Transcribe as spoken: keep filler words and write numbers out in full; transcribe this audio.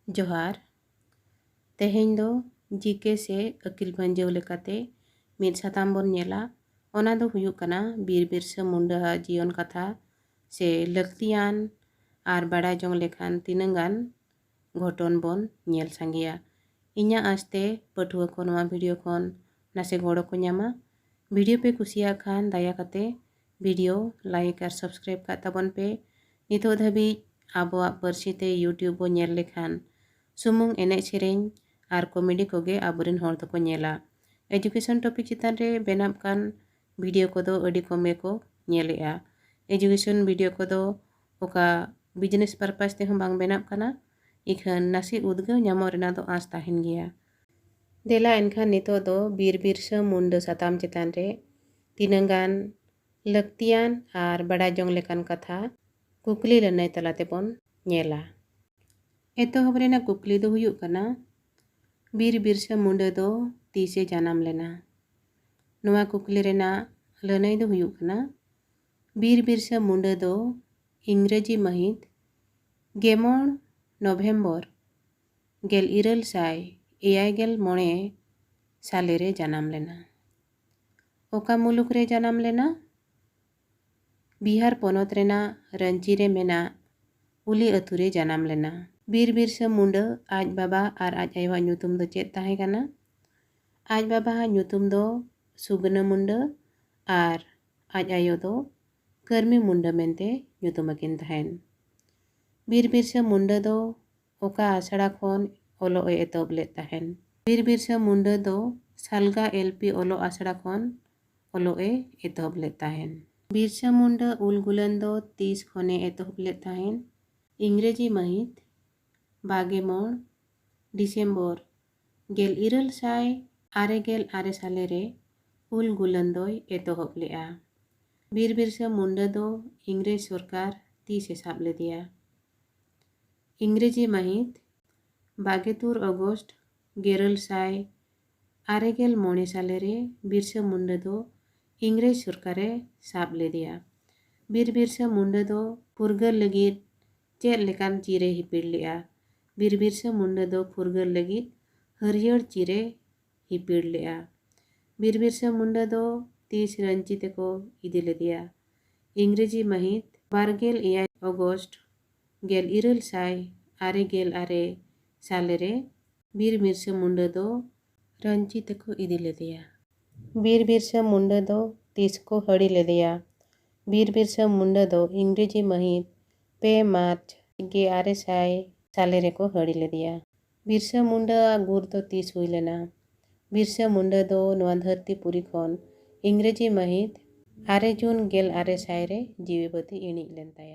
ᱡᱚᱦᱟᱨ᱾ ᱛᱮᱦᱮᱧ ᱫᱚ ᱡᱤᱠᱮ ᱥᱮ ᱟᱹᱠᱤᱞ ᱵᱷᱟᱹᱱᱡᱟᱹᱣ ᱞᱮᱠᱟᱛᱮ ᱢᱤᱫ ᱥᱟᱛᱟᱢ ᱵᱚᱱ ᱧᱮᱞᱟ᱾ ᱚᱱᱟ ᱫᱚ ᱦᱩᱭᱩᱜ ᱠᱟᱱᱟ ᱵᱤᱨ ᱵᱤᱨᱥᱟᱹ ᱢᱩᱱᱰᱟᱹᱣᱟᱜ ᱡᱤᱭᱚᱱ ᱠᱟᱛᱷᱟ ᱥᱮ ᱞᱟᱹᱠᱛᱤᱭᱟᱱ ᱟᱨ ᱵᱟᱲᱟᱭ ᱡᱚᱝ ᱞᱮᱠᱷᱟᱱ ᱛᱤᱱᱟᱹᱝ ᱜᱟᱱ ᱜᱷᱚᱴᱚᱱ ᱵᱚᱱ ᱧᱮᱞ ᱥᱟᱸᱜᱮᱭᱟ᱾ ᱤᱧᱟᱹᱜ ᱟᱸᱥᱛᱮ ᱯᱟᱹᱴᱷᱩᱣᱟᱹ ᱠᱚ ᱱᱚᱣᱟ ᱵᱷᱤᱰᱤᱭᱳ ᱠᱷᱚᱱ ᱱᱟᱥᱮ ᱜᱚᱲᱚ ᱠᱚ ᱧᱟᱢᱟ᱾ ᱵᱷᱤᱰᱤᱭᱳ ᱯᱮ ᱠᱩᱥᱤᱭᱟᱜ ᱠᱷᱟᱱ ᱫᱟᱭᱟ ᱠᱟᱛᱮ ᱵᱷᱤᱰᱤᱭᱳ ᱞᱟᱭᱤᱠ ᱟᱨ ᱥᱟᱵᱥᱠᱨᱟᱭᱤᱵ ᱠᱟᱜ ᱛᱟᱵᱚᱱ ᱯᱮ᱾ ᱱᱤᱛᱚᱜ ᱫᱷᱟᱹᱵᱤᱡ ᱟᱵᱚᱣᱟᱜ ᱯᱟᱹᱨᱥᱤ ᱛᱮ ᱭᱩᱴᱤᱭᱩᱵᱽ ᱵᱚ ᱧᱮᱞ ᱞᱮᱠᱷᱟᱱ ᱥᱩᱢᱩᱝ ᱮᱱᱮᱡ ᱥᱮᱨᱮᱧ ᱟᱨ ᱠᱚᱢᱮᱰᱤ ᱠᱚᱜᱮ ᱟᱵᱚᱨᱮᱱ ᱦᱚᱲ ᱫᱚᱠᱚ ᱧᱮᱞᱟ᱾ ᱮᱡᱩᱠᱮᱥᱚᱱ ᱴᱚᱯᱤᱠ ᱪᱮᱛᱟᱱ ᱨᱮ ᱵᱮᱱᱟᱜ ᱠᱟᱱ ᱵᱷᱤᱰᱤᱭᱳ ᱠᱚᱫᱚ ᱟᱹᱰᱤ ᱠᱚᱢ ᱜᱮᱠᱚ ᱧᱮᱞᱮᱜᱼᱟ᱾ ᱮᱡᱩᱠᱮᱥᱚᱱ ᱵᱷᱤᱰᱤᱭᱳ ᱠᱚᱫᱚ ᱚᱠᱟ ᱵᱤᱡᱽᱱᱮᱥ ᱯᱟᱨᱯᱟᱥ ᱛᱮᱦᱚᱸ ᱵᱟᱝ ᱵᱮᱱᱟᱜ ᱠᱟᱱᱟ, ᱤᱠᱷᱟᱹᱱ ᱱᱟᱥᱮ ᱩᱫᱽᱜᱟᱹᱣ ᱧᱟᱢᱚᱜ ᱨᱮᱱᱟᱜ ᱫᱚ ᱟᱸᱥ ᱛᱟᱦᱮᱱ ᱜᱮᱭᱟ᱾ ᱫᱮᱞᱟ ᱮᱱᱠᱷᱟᱱ ᱱᱤᱛᱚᱜ ᱫᱚ ᱵᱤᱨ ᱵᱤᱨᱥᱟᱹ ᱢᱩᱱᱰᱟᱹ ᱥᱟᱛᱟᱢ ᱪᱮᱛᱟᱱ ᱨᱮ ᱛᱤᱱᱟᱹᱝ ᱜᱟᱱ ᱞᱟᱹᱠᱛᱤᱭᱟᱱ ᱟᱨ ᱵᱟᱰᱟᱭ ᱡᱚᱝ ᱞᱮᱠᱟᱱ ᱠᱟᱛᱷᱟ ᱠᱩᱠᱞᱤ ᱞᱟᱹᱱᱟᱹᱭ ᱛᱟᱞᱟ ᱛᱮᱵᱚᱱ ᱧᱮᱞᱟ᱾ ᱮᱛᱚᱦᱚᱵ ᱨᱮᱱᱟᱜ ᱠᱩᱠᱞᱤ ᱫᱚ ᱦᱩᱭᱩᱜ ᱠᱟᱱᱟ, ᱵᱤᱨ ᱵᱤᱨᱥᱟᱹ ᱢᱩᱱᱰᱟᱹ ᱫᱚ ᱛᱤᱥᱮ ᱡᱟᱱᱟᱢ ᱞᱮᱱᱟ? ᱱᱚᱣᱟ ᱠᱩᱠᱞᱤ ᱨᱮᱱᱟᱜ ᱞᱟᱹᱱᱟᱹᱭ ᱫᱚ ᱦᱩᱭᱩᱜ ᱠᱟᱱᱟ, ᱵᱤᱨ ᱵᱤᱨᱥᱟᱹ ᱢᱩᱱᱰᱟᱹ ᱫᱚ ᱤᱝᱨᱮᱡᱤ ᱢᱟᱹᱦᱤᱛ ᱜᱮᱢᱚᱬ ᱱᱚᱵᱷᱮᱢᱵᱚᱨ ᱜᱮᱞ ᱤᱨᱟᱹᱞ ᱥᱟᱭ ᱮᱭᱟᱭ ᱜᱮᱞ ᱢᱚᱬᱮ ᱥᱟᱞᱮ ᱨᱮ ᱡᱟᱱᱟᱢ ᱞᱮᱱᱟ᱾ ᱚᱠᱟ ᱢᱩᱞᱩᱠ ᱨᱮ ᱡᱟᱱᱟᱢ ᱞᱮᱱᱟ? ᱵᱤᱦᱟᱨ ᱯᱚᱱᱚᱛ ᱨᱮᱱᱟᱜ ᱨᱟᱺᱪᱤ ᱨᱮ ᱢᱮᱱᱟᱜ ᱩᱞᱤ ᱟᱹᱛᱩ ᱨᱮ ᱡᱟᱱᱟᱢ ᱞᱮᱱᱟ᱾ ᱵᱤᱨ ᱵᱤᱨᱥᱟᱹ ᱢᱩᱱᱰᱟᱹ ᱟᱡ ᱵᱟᱵᱟ ᱟᱨ ᱟᱡ ᱟᱭᱳᱣᱟᱜ ᱧᱩᱛᱩᱢ ᱫᱚ ᱪᱮᱫ ᱛᱟᱦᱮᱸ ᱠᱟᱱᱟ? ᱟᱡ ᱵᱟᱵᱟᱣᱟᱜ ᱧᱩᱛᱩᱢ ᱫᱚ ᱥᱩᱜᱩᱱᱟᱹ ᱢᱩᱱᱰᱟᱹ ᱟᱨ ᱟᱡ ᱟᱭᱳ ᱫᱚ ᱠᱟᱹᱨᱢᱤ ᱢᱩᱱᱰᱟᱹ ᱢᱮᱱᱛᱮ ᱧᱩᱛᱩᱢ ᱟᱹᱠᱤᱱ ᱛᱟᱦᱮᱸᱱ᱾ ᱵᱤᱨ ᱵᱤᱨᱥᱟᱹ ᱢᱩᱱᱰᱟᱹ ᱫᱚ ᱚᱠᱟ ᱟᱥᱲᱟ ᱠᱷᱚᱱ ᱚᱞᱚᱜ ᱮ ᱮᱛᱚᱦᱚᱵ ᱞᱮᱫ ᱛᱟᱦᱮᱸᱱ? ᱵᱤᱨ ᱵᱤᱨᱥᱟᱹ ᱢᱩᱱᱰᱟᱹ ᱫᱚ ᱥᱟᱞᱜᱟ ᱮᱞ ᱯᱤ ᱚᱞᱚᱜ ᱟᱥᱲᱟ ᱠᱷᱚᱱ ᱚᱞᱚᱜ ᱮ ᱮᱛᱚᱦᱚᱵ ᱞᱮᱫ ᱛᱟᱦᱮᱸᱱ᱾ ᱵᱤᱨᱥᱟᱹ ᱢᱩᱱᱰᱟᱹ ᱩᱞ ᱜᱩᱞᱟᱹᱱ ᱫᱚ ᱛᱤᱥ ᱠᱷᱚᱱᱮ ᱮᱛᱚᱦᱚᱵ ᱞᱮᱫ ᱛᱟᱦᱮᱸᱱ? ᱤᱝᱨᱮᱡᱤ ᱢᱟᱹᱦᱤᱛ ᱵᱟᱜᱮ ᱢᱚᱬ ᱰᱤᱥᱮᱢᱵᱚᱨ ᱜᱮᱞ ᱤᱨᱟᱹᱞ ᱥᱟᱭ ᱟᱨᱮ ᱜᱮᱞ ᱟᱨᱮ ᱥᱟᱞᱮ ᱨᱮ ᱩᱞ ᱜᱩᱞᱟᱹᱱ ᱫᱚᱭ ᱮᱛᱚᱦᱚᱵ ᱞᱮᱫᱼᱟ᱾ ᱵᱤᱨ ᱵᱤᱨᱥᱟᱹ ᱢᱩᱱᱰᱟᱹ ᱫᱚ ᱤᱝᱨᱮᱡᱽ ᱥᱚᱨᱠᱟᱨ ᱛᱤᱥ ᱮ ᱥᱟᱵ ᱞᱮᱫᱮᱭᱟ? ᱤᱝᱨᱮᱡᱤ ᱢᱟᱹᱦᱤᱛ ᱵᱟᱜᱮ ᱛᱩᱨ ᱚᱜᱚᱥᱴ ᱜᱮᱨᱟᱹᱞ ᱥᱟᱭ ᱟᱨᱮ ᱜᱮᱞ ᱢᱚᱬᱮ ᱥᱟᱞᱮ ᱨᱮ ᱵᱤᱨᱥᱟᱹ ᱢᱩᱱᱰᱟᱹ ᱫᱚ ᱤᱝᱨᱮᱡᱽ ᱥᱚᱨᱠᱟᱨᱮ ᱥᱟᱵ ᱞᱮᱫᱮᱭᱟ᱾ ᱵᱤᱨ ᱵᱤᱨᱥᱟᱹ ᱢᱩᱱᱰᱟᱹ ᱫᱚ ᱯᱷᱩᱨᱜᱟᱹᱞ ᱞᱟᱹᱜᱤᱫ ᱪᱮᱫ ᱞᱮᱠᱟᱱ ᱪᱤᱨ ᱮ ᱦᱤᱯᱤᱲ ᱞᱮᱫᱼᱟ? ᱵᱤᱨ ᱵᱤᱨᱥᱟ ᱢᱩᱱᱰᱟ ᱫᱚ ᱯᱷᱩᱨᱜᱟᱹᱞ ᱞᱟᱹᱜᱤᱫ ᱦᱟᱹᱨᱭᱟᱹᱲ ᱪᱤᱨᱮ ᱦᱤᱯᱤᱲ ᱞᱮᱫᱼᱟ᱾ ᱵᱤᱨ ᱵᱤᱨᱥᱟ ᱢᱩᱱᱰᱟ ᱫᱚ ᱛᱤᱥ ᱨᱟᱺᱪᱤ ᱛᱮᱠᱚ ᱤᱫᱤ ᱞᱮᱫᱮᱭᱟ? ᱤᱝᱨᱮᱡᱤ ᱢᱟᱹᱦᱤᱛ ᱵᱟᱨᱜᱮᱞ ᱮᱭᱟᱭ ᱚᱜᱚᱥᱴ ᱜᱮᱞ ᱤᱨᱟᱹᱞ ᱥᱟᱭ ᱟᱨᱮ ᱜᱮᱞ ᱟᱨᱮ ᱥᱟᱞᱮ ᱨᱮ ᱵᱤᱨ ᱵᱤᱨᱥᱟ ᱢᱩᱱᱰᱟ ᱫᱚ ᱨᱟᱺᱪᱤ ᱛᱮᱠᱚ ᱤᱫᱤ ᱞᱮᱫᱮᱭᱟ᱾ ᱵᱤᱨ ᱵᱤᱨᱥᱟ ᱢᱩᱱᱰᱟ ᱫᱚ ᱛᱤᱥ ᱠᱚ ᱦᱟᱹᱲᱤ ᱞᱮᱫᱮᱭᱟ? ᱵᱤᱨ ᱵᱤᱨᱥᱟ ᱢᱩᱱᱰᱟ ᱫᱚ ᱤᱝᱨᱮᱡᱤ ᱢᱟᱹᱦᱤᱛ ᱯᱮ ᱢᱟᱨᱪ ᱜᱮ ᱟᱨᱮ ᱥᱟᱭ ᱥᱟᱞᱮ ᱨᱮᱠᱚ ᱦᱟᱹᱲᱤ ᱞᱮᱫᱮᱭᱟ᱾ ᱵᱤᱨᱥᱟ ᱢᱩᱱᱰᱟ ᱟᱜ ᱜᱩᱨ ᱫᱚ ᱛᱤᱥ ᱦᱩᱭ ᱞᱮᱱᱟ? ᱵᱤᱨᱥᱟ ᱢᱩᱱᱰᱟ ᱫᱚ ᱱᱚᱣᱟ ᱫᱷᱟᱹᱨᱛᱤ ᱯᱩᱨᱤ ᱠᱷᱚᱱ ᱤᱝᱨᱮᱡᱤ ᱢᱟᱹᱦᱤᱛ ᱟᱨᱮ ᱡᱩᱱ ᱜᱮᱞ ᱟᱨᱮ ᱥᱟᱭ ᱨᱮ ᱡᱤᱣᱤ ᱵᱟᱹᱛᱤ ᱤᱬᱤᱡ ᱞᱮᱱ ᱛᱟᱭᱟ᱾